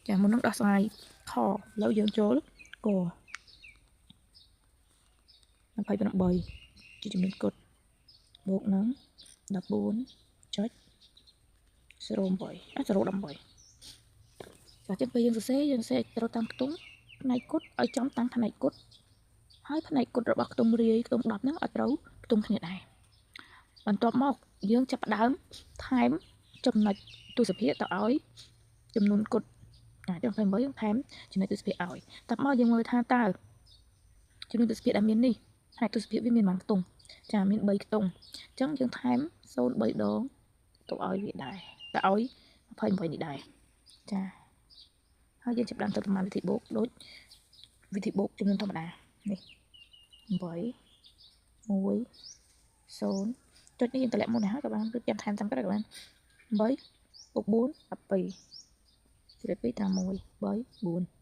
ចាមុននឹងដោះស្រាយខឥឡូវយើងចូលក28ជាចំនួនគត់បូកនឹង14.08អ018ចាចឹងពេលយើងសរសេរយើងសរសេរត្រូវតាមខ្ទង់ផ្នែកគត់ឲ្យចំតាមផ្នែកគត់ហើយផ្នែកគត់របស់ខ្ទង់រាយខ្ទង់10ហ្នឹងឲ្យត្រូវខ្ទង់គ្នាដែរបន្ទាប់មកយើងចាប់ផ្ដើមថែមចំណុចទស្សភាគទៅឲ្យចំនួនគត់អាចចឹង28យើងថែមចំណុចទស្សភាគឲ្យតបមកយើងមើលថាតើចំនួនទស្សភាគដែលមាននេះផ្នែកទស្សភាគវាមានប៉ុន្មានខ្ទង់ចាមាន3ខ្ទង់អញ្ចឹងយើងថែម0 3ដងទៅឲ្យវាដែរទៅឲ្យ28នេះដែរចាហើយយើងចាប់ដើមទៅប្រមាណវិធីបូកដូចវិធីបូកចំនួនធម្មតានេះ8 1 0ចុចនេះយើងតម្លាក់មុនហើយក៏បានឬចាំថែមតាមក្រោយក៏បាន8បូក4 12 12តាម1 3 4